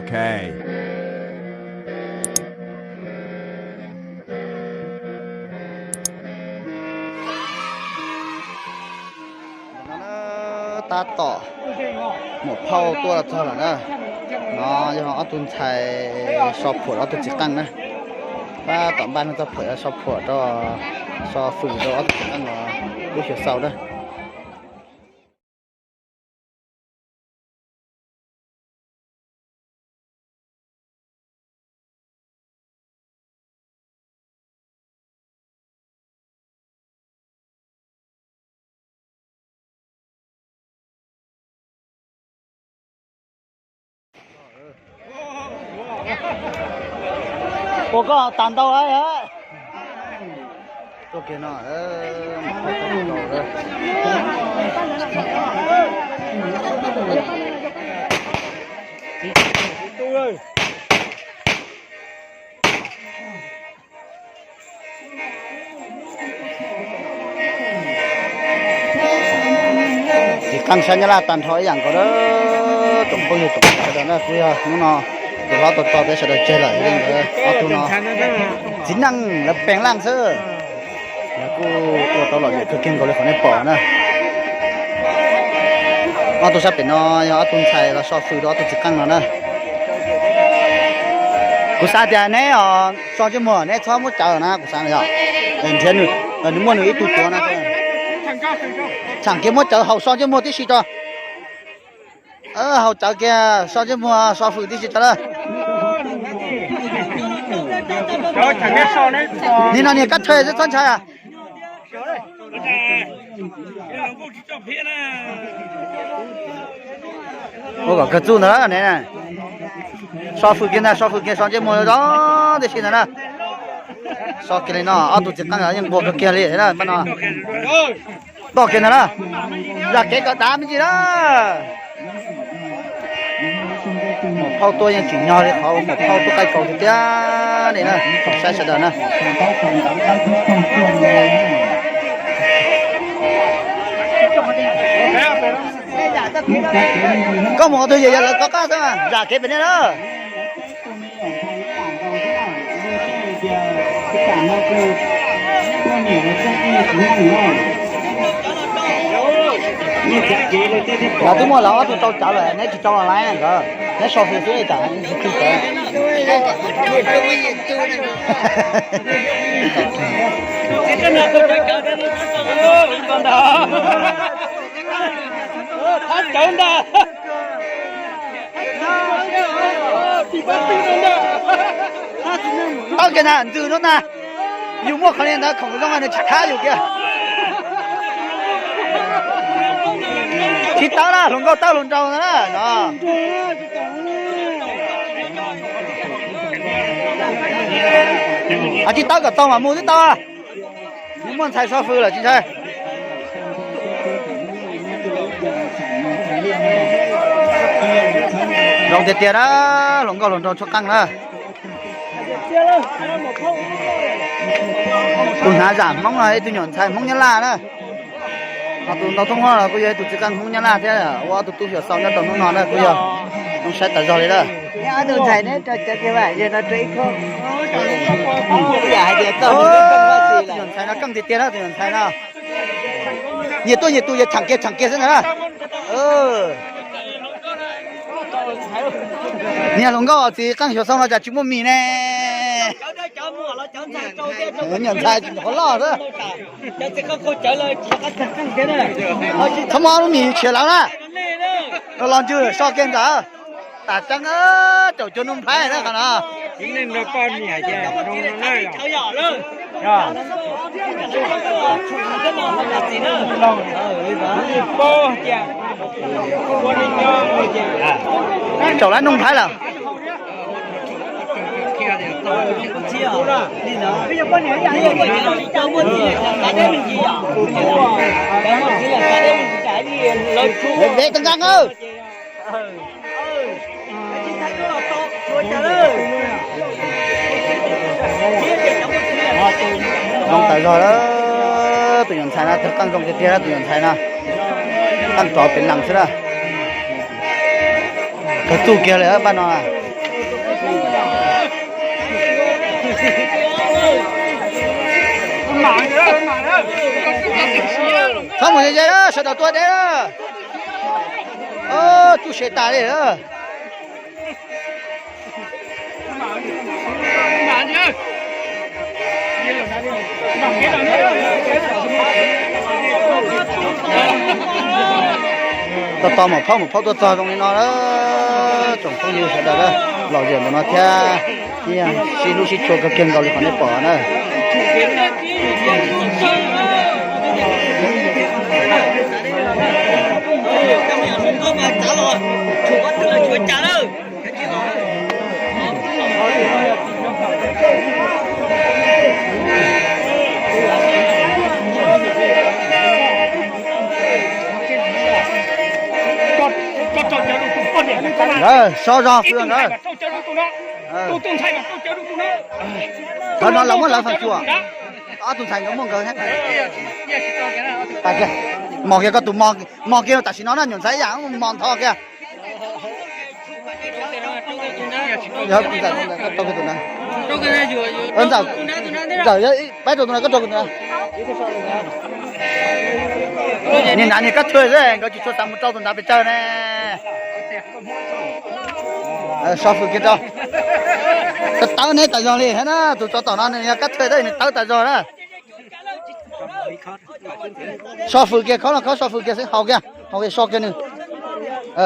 Okay. Tab tom muam phauj tuaj txog lawm na. No yog ob tug ntxhais so phuam rau ob tug txiv qeej na. Tab tom npaj no txog phuam so phuam rau, so fwm rau ob tug txiv qeej los kub xyuas xaus na. Ua koj tas ntau lawm. Tuaj kiag no. Txiv qeej sab Nyab Laj tag nrho ib yam nkaus na. Tsoom phooj ywg tsoom sawv daws na, kuj yog hnub no tus hlob tau tso peb sawv daws tseg lawm li ntawd ob tug no. Txiv neej lawv pees laj xwb. Lawv kuj ua tau lom zem kawg kiag nkaus li qhov nej pom na. Ob tug sab pem no yog ob tug ntxhais los so fwm rau ob tug txiv qeej no na. Kuv xav tias neb so ntsej muag neb txhob muab cawv na, kuv xav yog nrhiav nws, nws muaj nws ib tug tuav na. Txheem kiag muab cawv haus so ntsej muag tib si tso. Haus cawv kiag so ntsej muag so fwm tib si tso na. Nim no niag kab thawj txhob ntshai. Ua kom kawg txuj ntawd ne. So fwm kiag ntag, so fwm kiag so ntsej muag zoo tib si ntag na. So kiag li no ob tug txiv qeej yeej nquag kawg kiag li na, pab no. Toj kiag ntag na. Zam kev kom dav me ntsis na. Muam phauj tuaj yeej tsim nyog li qhov muam phauj tuaj qaij kaus tiag tiag li na, tsoom saib sawv daws na. Koj mus qhov twg yog lawv kov qab xwb, zam kev pem nej na. Lawv twb muaj lawv ob tug tau cawv lawm, neb tsis tau los laiv nkawd, neb so fwm xwb tam tsis tau cawv. Cawv ntag. Tau kiag na, ntxws no na. Yus muaj qhov li ntawd khoom zoo nws tsis thab yus kiag. Tsis tau na, hluas nkauj tau hluas nraug ntawd na no. Tsis tau kom tau mam mus twb tau. Nws muaj ntxhais so fwm lawm tsis ntshai. Zoo tiag tiag na, hluas nkauj hluas nraug tshuab qeej na. Tus hnav zam Hmoob no ib tug nyuam ntxhais Hmoob Nyab Laj na. Ho tus ntau thoob no los kuj yog ib tug txiv qeej Hmoob Nyab Laj thiab, ua ob tug tub xyuas xaus nyob rau hnub no na kuj yog zoo saib tas zog li na. Tus nyuam ntxhais no keej tiag tiag na, tus nyuam ntxhais no. Nyias tuaj nyias tus, yog txheem kiag txheem kiag xwb ntag na. Niag hluas nkauj txiv qeej xyuas xaus no cas tsis muaj mis ne. Nyuam ntxhais tsis nyuam qhuav loj xwb. Txhob muab lub mis tshiav lawv na. Los los ntswg so kiag ntawd. Tas tseeb, caum cuag Nuj Nplhaib na qhov no. Caum lawv Nuj Nplhaib lawm. Ve tas nkaag. Zoo tas zog, tus nyuam ntxhais no tug qeej zoo tiag tiag, tus nyuam ntxhais no qeej rov pem lees xwb na. Kawg txuj kiag li pab no. Txhob mus ze ze, sawv daws tuaj deb. Tsuj se tas li. Tos tos maum phauj maum phauj tuaj txog zoo li no, tsoom phooj ywg sawv daws lom zem ntawm no thiab, sib hlub sib tshua kawg kiag nkaus li qhov nej pom na. So zog fwm nkawd. Qhov no los muab lawv feem xyuam. Ob tug ntxhais nkawd muaj nkawd thiab. Mos kiag koj tus mos, mos kiag tam sim no na, nyuam ntxhais ib yam mos ntho kiag. Ntxawm, ntxawm, pab rau tus na, koj rau tus na. Niag nav niag kab thawj xwb, nkawd tsis tshua xav mus rau tus nav pes tsawg ne. So fwm kiag rau. Tawv neb tas zog li thiab na, tus tsov tom no nws yog kab thawj xwb nws tawv tas zog na. So fwm kiag khob no, khob so fwm kiag xwb, haus kiag, haus kiag so kiag nws.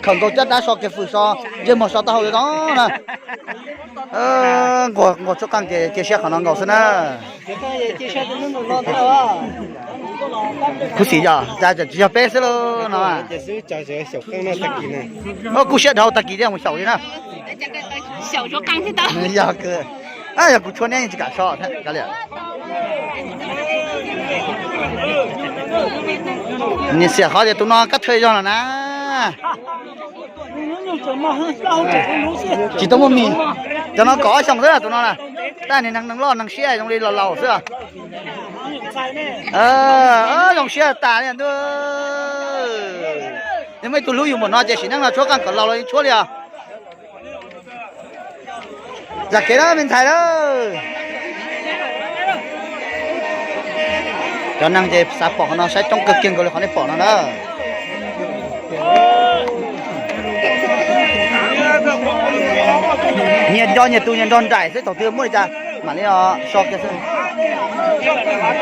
Khaws nkaus caj dab so kiag fwm so, ntsej muag so taub hau zoo na. Nquag nquag tshuab qeej ces cia siab qhov no nkaus xwb na. Khuv xim yog cas tsis yog peb xwb lauj no. Kuj siab dhau tag kis thiaj mus xyaum li na. Yog kuv tshuab neb yeej tsis kam so thiab kav liam. Niam xiam qhov tias tus no kab thawj zog los na. Tsis tau muaj mis. Cov no kaum ob xyoos xwb tus no na. Tab niag neeg loj neeg siab zoo li laus laus xwb. Zoo siab tas li ntuj. Yog muaj ib tug hlub yus npaum no ces sim neej no tshuab qeej kom laus los yeej tshuab li os. Zam kev na me ntxhais na. Cov neeg ces xav pom qhov no saib coob kawg kiag nkaus li qhov nej pom no na. Nyias nco nyias tus nyias nrog nraim xwb, thaum twg muaj li cas mam li so kiag xwb.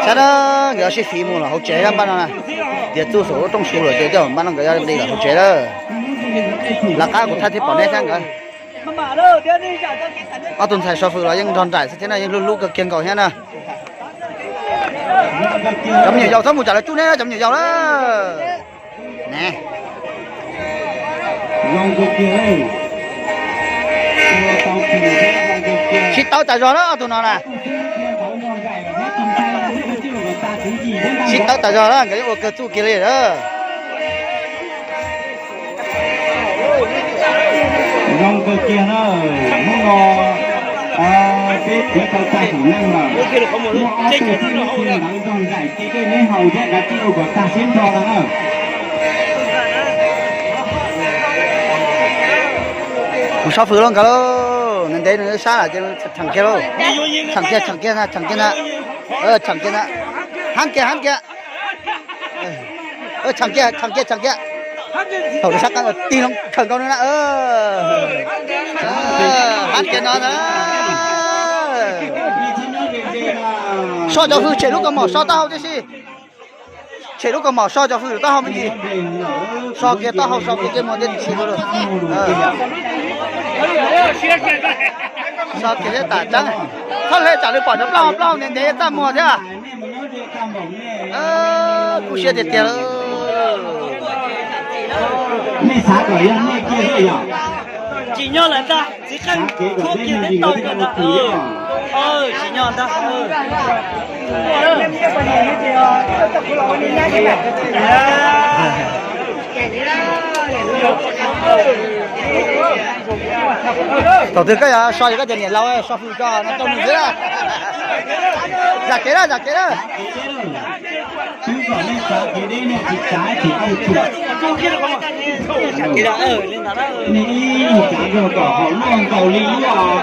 Saib na, nkawd sib fiv mus lawm hauv tsev npaj no na. Tias txuj saum lub rooj su lawm ces coj npaj no nkawd yuav li lawm hauv tsev lawm. Lawv qab kuv thaij thiab pom neb thiab nkawd. Ob tug ntxhais so fwm los yeej nrog nraim xwb thiab na, yeej hlub hlub kawg kiag nkaus thiab na. Cov me nyuam yaus txhob mus tsam lawv tsuj neb, cov me nyuam yaus na. Sib tawb tas zog na ob tug no na. Sib tawb tas zog na, nkawd yeej ua kawg txuj kiag li lawm. Zoo kawg kiag na, hnub no peb txiv tau tag sim neej lawm. Muaj ob tug txiv neej ntawd nrog nraim ces dej neb haus thiab kav tsij ua kom tag siab nrho no na. Mus so fwm los nkawd lauj, ntev ntev nws sab lawm ces tshee kiag lauj. Tshee kiag, tshee kiag, tshee kiag na, tshee kiag na. Haab kiag, haab kiag. Tshee kiag, tshee kiag, tshee kiag. Thaum nws sab qeej tig loo khaws nkaus nws na. Haab kiag no na. So cov fwm tshem lub kaus mom so taub hau tib si. Tshem lub kaus mom so cov fwm taub hau me ntsis. So kiag taub hau, so kiag ntsej muag thiab tib si. So kiag thiab tam tseeb. Txhob hle tsam nws pom cov plaub hau, plaub hau ntev ntev txaj muag thiab. Kuj siab tiag tiag. Nej xav kom yog nej kiag xwb yog? Tsim nyog lawm ntag, txiv qeej tshuab kiag thiab tau kiag ntag. Tsim nyog ntag. Thaum twg koj yuav so ces koj tias niam laus so fwm tso no rau nws xwb. Zam kev na, zam kev na. Twb kom nej tsav kev deb nej tsis tsav ces kuj tsum. Nej ib nyuag tsav zog kom haum luaj nkaus li lub,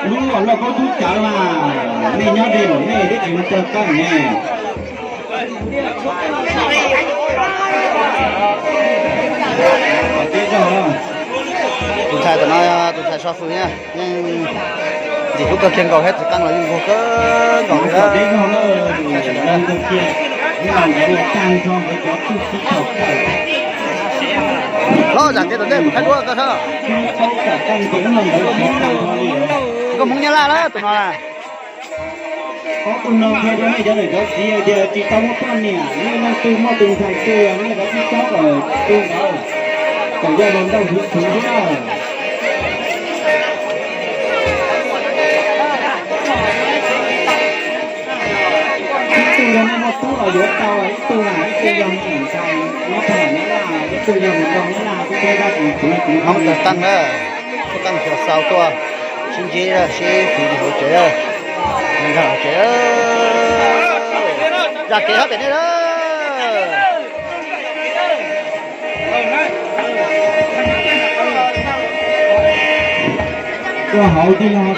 lub lauj kaub tub cawv mas, nej nyob deb lawm nej twb tsis mus txog koj ne. Tus ntxhais tom no yog tus ntxhais so fws na, yeej ntxim hlub kawg kiag nkaus thiab, txiv qeej los yeej nquag kawg nkaus li. Los zam kev tom ntej mus thaij duab koj sab. Koj Hmoob Nyab Laj lawm tus no na. Ob tug no qhia rau nej cov niam cov txiv hais tias tsis tau muaj poj niam, nej leej twg muaj tus ntxhais twg nej rov qab coj kom tu ntawd, kom yog los ntau hwv txwv thiab. Ib tug yog nej muaj tub los yuav tau, ib tug na, ib tug yog ntxhais nyob thaj Nyab Laj, ib tug yog mus rau Nyab Laj kuj thiab. Hmoob tawg qeej na, tawg qeej xyov xaus tuaj sib ntsib sib fiv hauv tsev, nkag hauv tsev. Zam kev hab pem nej na. Ua hauv tij laug